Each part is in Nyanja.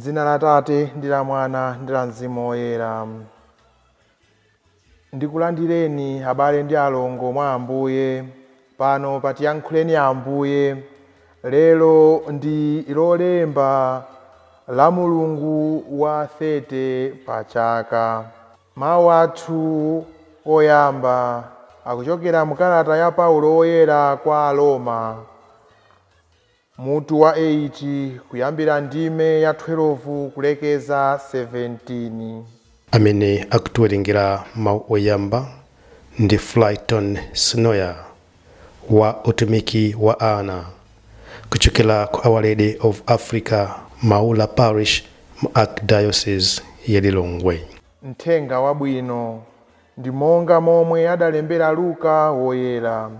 M'dzina la Atate ndi la Mwana ndi la Mzimu Woyera. Ndikulandireni abale ndi alongo mwa Ambuye pano pa Tiyankhuleni Ambuye. Lero ndi lolemba la mulungu wa 30 pa chaka. Mawu athu oyamba akuchokera mu kalata ya Paulo Woyera kwa Aroma, mutu wa 8 kuyambira ndime ya 12 kulekeza 17. Amene akutiwerengera mawu oyamba ndi Flyton Sinoya wa utumiki wa ana kuchokera ku Our Lady of Africa Maula Parish mu Archdiocese ya Lilongwe. Mthenga Wabwino ndi monga momwe adalembera Luka Woyera,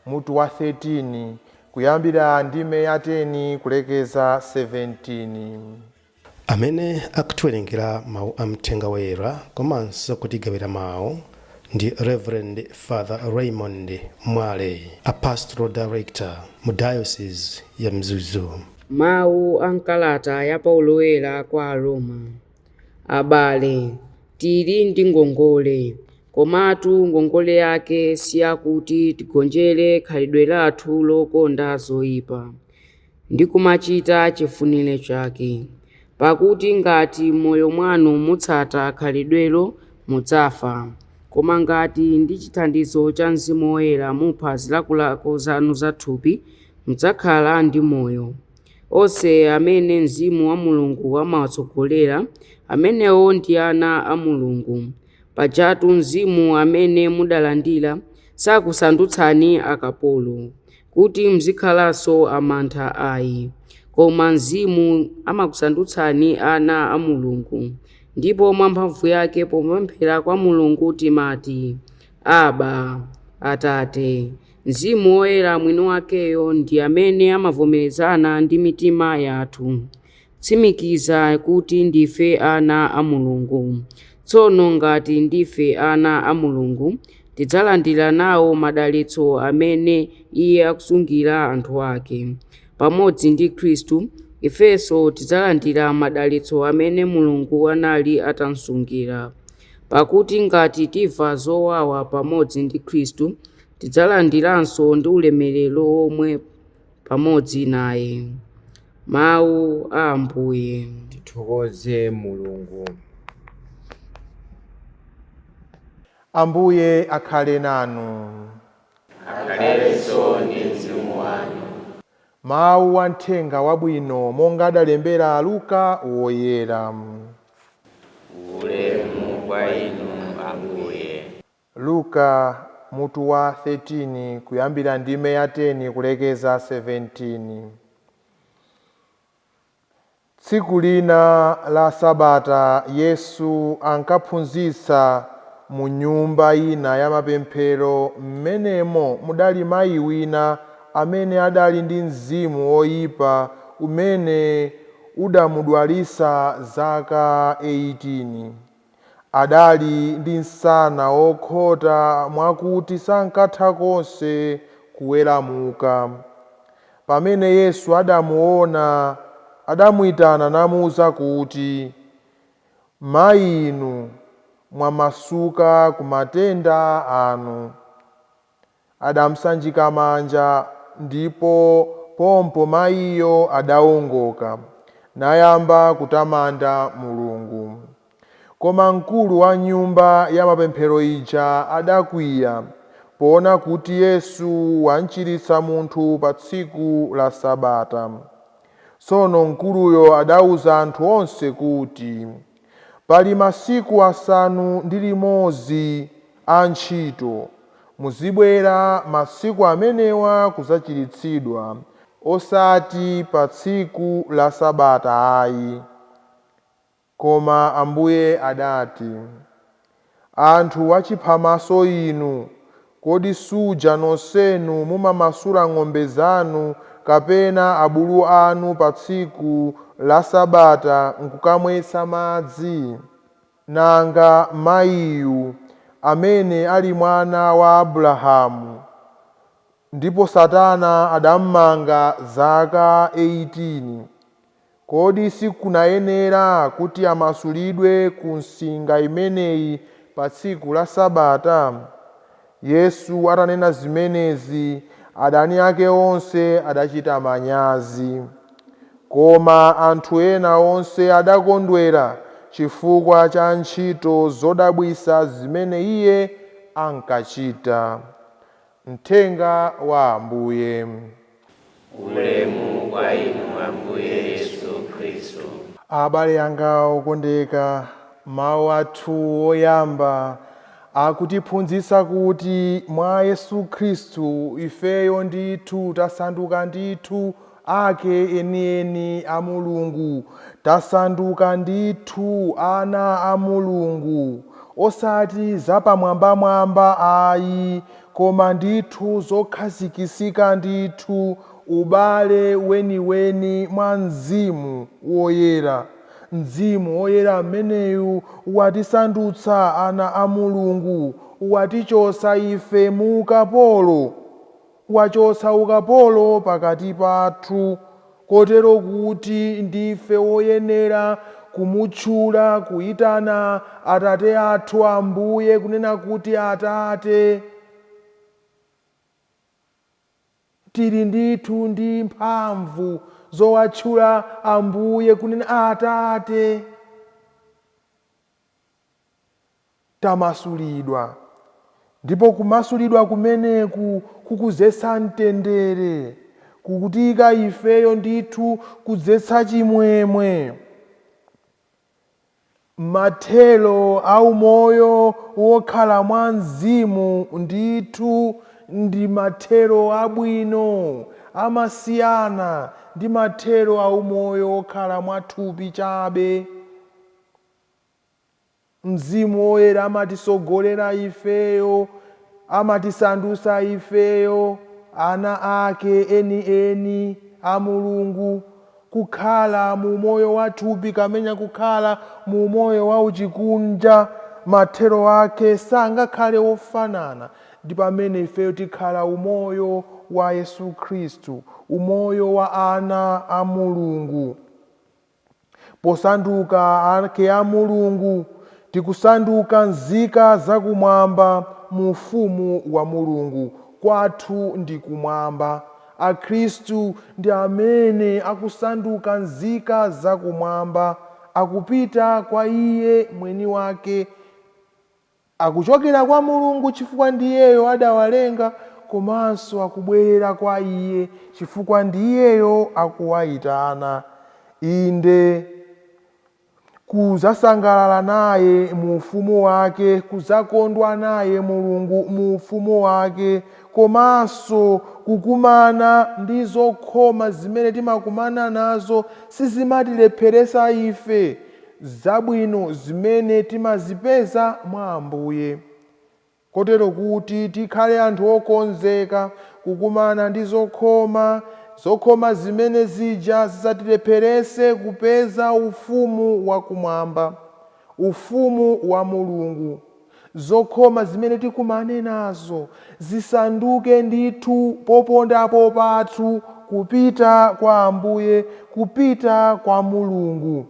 mutu wa 13, kuyambira ndime ya 10 kulekeza 17. Amene akutiwerengera mawu a Mthenga Woyera komanso kutigawira mawu ndi Rev Father Raymond Mwale, a Pastoral Director mu Diocese ya Mzuzu. Mawu a m'kalata ya Paulo Woyera kwa Aroma. Abale, tili ndi ngongole, komatu ngongole yake siyakuti tigonjere khalidwe lathu lokonda zoyipa ndi kumachita chifuniro chake. Pakuti ngati m'moyo mwanu mutsata khalidwelo, mudzafa. Koma ngati ndi chithandizo cha Mzimu Woyera mupha zilakolako zanu za thupi, mudzakhala ndi moyo. Onse amene Mzimu wa Mulungu amawatsogolera, amenewo ndi ana a Mulungu. Pajatu Mzimu amene mudalandira sakusandutsani akapolo, kuti muzikhalanso amantha ayi, koma Mzimu amakusandutsani ana a Mulungu. Ndipo mwa mphamvu yake popemphera kwa Mulungu timati, Aba, Atate. Mzimu Woyera mwini wakeyo ndi amene amavomerezana ndi mitima yathu, kutsimikiza kuti ndife ana a Mulungu. Tsono ngati ndife ana a Mulungu, tidzalandira nawo madalitso amene Iye akusungira anthu ake. Pamodzi ndi Khristu, ifenso tidzalandira madalitso amene Mulungu anali atamusungira. Pakuti ngati timva zowawa pamodzi ndi Khristu, tidzalandiranso ndi ulemerero womwe pamodzi naye. Mawu a Ambuye. Tithokoze Mulungu. Ambuye akhale nanu. Akhalenso ndi mzimu wanu. Mawu a Mthenga Wabwino monga adalembera Luka Woyera. Ulemu kwa inu, Ambuye. Luka mutu wa 13 kuyambira ndime ya 10 kulekeza 17. Tsiku lina la Sabata Yesu ankaphunzitsa mu nyumba ina ya mapemphero. M'menemo mudali mai wina amene adali ndi mzimu woipa umene udamudwalitsa zaka 18. Adali ndi msana wokhota mwakuti sankatha konse kuweramuka. Pamene Yesu adamuwona, adamuitana namuuza kuti, Mai inu, mwamasuka ku matenda anu. Adamsanjika manja, ndipo pompo maiyo adaongoka, nayamba kutamanda Mulungu. Koma mkulu wa nyumba ya mapemphero ija adakwiya, poona kuti Yesu wamchiritsa munthu pa tsiku la Sabata. Tsono mkuluyo adauza anthu onse kuti, Pali masiku 6 a ntchito. Muzibwera masiku amenewa kudzachiritsidwa, osati pa tsiku la Sabata ai. Koma Ambuye adati, Anthu achiphamaso inu, kodi suja nonsenu mumamasula ng'ombe zanu kapena abulu anu pa tsiku la Sabata nkukamwetsa madzi? Nanga maiyu, amene ali mwana wa Abrahamu, ndipo Satana adammanga zaka 18, Kodi sikunayenera kuti amasulidwe ku nsinga imeneyi pa tsiku la Sabata? Yesu atanena zimenezi, adani ake onse adachita manyazi, koma anthu ena onse adakondwera chifukwa cha ntchito zodabwitsa zimene iye ankachita. Mthenga wa Ambuye. Ulemu kwa inu Ambuye Yesu Khristu. Abale anga okondeka, mawu athu oyamba akutiphunzitsa kuti mwa Yesu Khristu ifeyo ndithu tasanduka ndithu ake enieni a Mulungu, tasanduka ndithu ana a Mulungu, osati zapamwambamwamba ayi, koma ndithu zokhazikitsika ndithu ubale weniweni mwa Mzimu Woyera. Mzimu Woyera ameneyu watisandutsa ana a Mulungu, watichotsa ife mu ukapolo, wachotsa ukapolo pakati pathu, kotero kuti ndife woyenera kumutchula, kuyitana Atate athu Ambuye, kunena kuti Atate. Tili ndithu ndi mphamvu zowatchula Ambuye, kunena Atate. Tamasulidwa, ndipo kumasulidwa kumeneku kukudzetsa mtendere, kukutika ifeyo ndithu kudzetsa chimwemwe. Mathero a umoyo wokhala mwa Mzimu ndithu ndi mathero abwino, amasiyana ndi mathero a umoyo wokhala mwa thupi chabe. Mzimu Woyera amatisogolera ifeyo, amatisandutsa ifeyo ana ake enieni a Mulungu, kukhala mu moyo wa thupi kamenya kukhala mu moyo wa uchikunja, mathero ake sangakhale ofanana ndi pamene ifeyo tikhala umoyo wa Yesu Khristu, umoyo wa ana a Mulungu. Posanduka ake a Mulungu, tikusanduka nzika zakumwamba mu ufumu wa Mulungu. Kwathu ndi kumwamba. Akhristu ndi amene akusanduka nzika zakumwamba, akupita kwa iye mwini wake, akuchokera kwa Mulungu chifukwa ndiyeyo adawalenga, komanso akubwerera kwa iye chifukwa ndiyeyo akuwayitana. Inde kuzasangalala naye mu ufumu wake, kuzakondwa naye Mulungu mu ufumu wake, komanso kukumana ndi zokhoma zimene timakumana nazo sizimatilepheresa ife zabwino zimene timazipeza mwa Ambuye, kotero kuti tikhale anthu okonzeka kukumana ndi zokhoma. Zokhoma zimene zija zisatilepherese kupeza ufumu wakumwamba, ufumu wa Mulungu. Zokhoma zimene tikumane nazo zisanduke ndithu popondapo pathu kupita kwa Ambuye, kupita kwa Mulungu.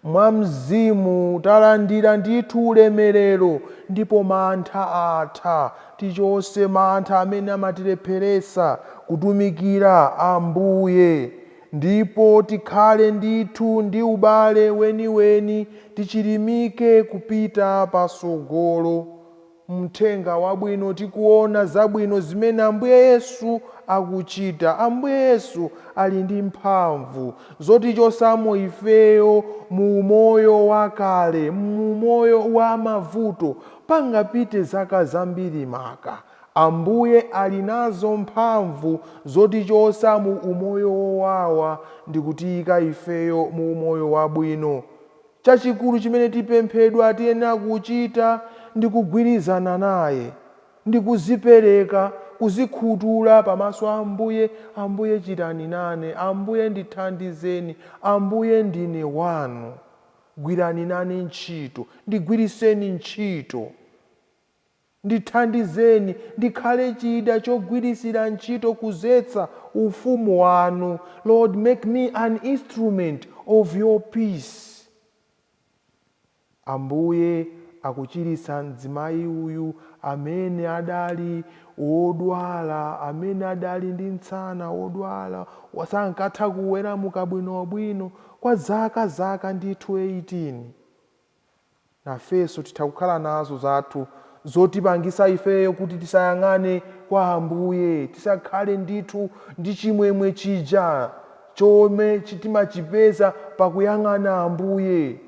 Mwa Mzimu talandira ndithu ulemerero, ndipo mantha atha. Tichose mantha amene amatilepheresa kutumikira Ambuye, ndipo tikhale ndithu ndi ubale weniweni, tichilimike kupita pasogolo. Mthenga wabwino tikuona zabwino zimene Ambuye Yesu akuchita. Ambuye Yesu ali ndi mphamvu zotichosamo ifeyo mu moyo wakale, mu moyo wa mavuto. Pangapite zaka zambiri maka, Ambuye ali nazo mphamvu zotichosa mu umoyo wowawa ndi kutiyika ifeyo mu umoyo wabwino. Chachikulu chimene tipemphedwa tiyenera kuchita ndi kugwirizana naye, ndi kuzipereka, kuzikhutula pamaso a Ambuye. Ambuye chitani nane, Ambuye ndithandizeni, Ambuye ndine wanu, gwirani nane ntchito, ndigwiriseni ntchito, ndithandizeni ndikhale chida chogwirisira ntchito kuzetsa Ufumu wanu. Lord, make me an instrument of your peace. Ambuye akuchiritsa mzimayi uyu amene adali wodwala, amene adali ndi mtsana wodwala, wasankatha kuweramuka bwinobwino kwa zaka zaka ndithu 18. Nafenso titha kukhala nazo zathu zotipangisa ifeyo kuti tisayang'ane kwa Ambuye, tisakhale ndithu ndi chimwemwe chija chomwe timachipeza pakuyang'ana Ambuye.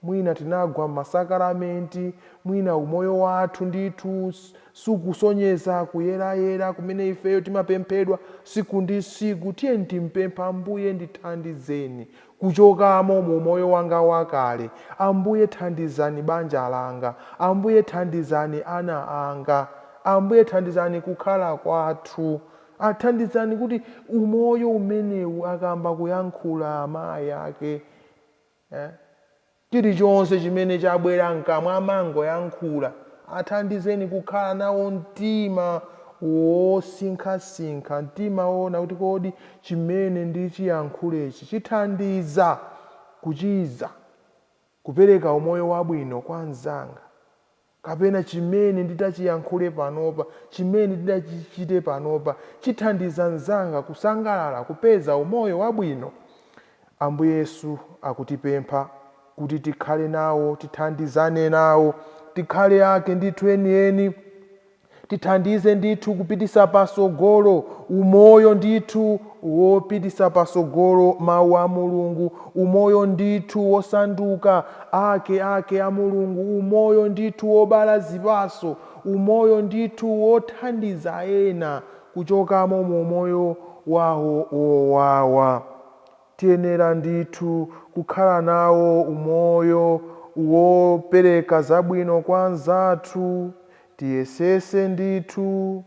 Mwina tinagwa m'masakaramenti, mwina umoyo wathu ndithu sukusonyeza kuyerayera kumene ifeyo timapemphedwa siku ndi siku. Tiye timpempha Ambuye, ndithandizeni kuchokamo mu moyo wanga wakale. Ambuye, thandizani banja langa. Ambuye, thandizani ana anga. Ambuye, thandizani kukhala kwathu. Athandizani kuti umoyo umenewu akamba kuyankhula amayi ake, Chilichonse chimene chabwera mkamwa amangoyankhula. Athandizeni kukhala nawo mtima wosinkhasinkha, mtima woona kuti kodi chimene ndichiyankhulechi chithandiza kuchiza, kupereka umoyo wabwino kwa mnzanga, kapena chimene nditachiyankhule panopa, chimene nditachichite panopa chithandiza mnzanga kusangalala, kupeza umoyo wabwino. Ambuye Yesu akutipempha kuti tikhale nawo, tithandizane nawo, tikhale ake ndithu enieni, tithandize ndithu kupitisa pasogolo umoyo ndithu wopitisa pasogolo mawu a Mulungu, umoyo ndithu wosanduka ake ake a Mulungu, umoyo ndithu wobala zipaso, umoyo ndithu wothandiza ena kuchokamo mu umoyo wawo wowawa. Tiyenera ndithu kukhala nawo umoyo wopereka zabwino kwa anzathu. Tiyesese ndithu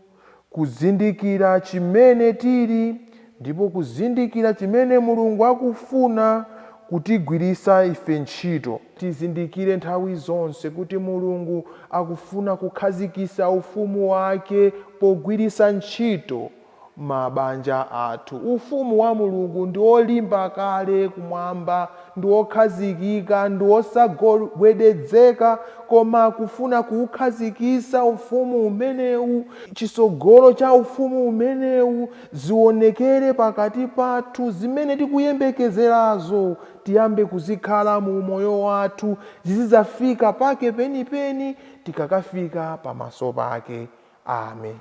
kuzindikira chimene tili, ndipo kuzindikira chimene Mulungu akufuna kutigwirisa ife ntchito. Tizindikire nthawi zonse kuti Mulungu akufuna kukhazikisa ufumu wake pogwirisa ntchito mabanja athu. Ufumu wa Mulungu ndi wolimba kale kumwamba, ndi wokhazikika, ndi wosagwedezeka, koma kufuna kuukhazikisa ufumu umenewu, chisogolo cha ufumu umenewu zionekere pakati pathu. Zimene tikuyembekezerazo tiyambe kuzikhala mu moyo wathu, zizidzafika pake penipeni tikakafika pamaso pake. Amen.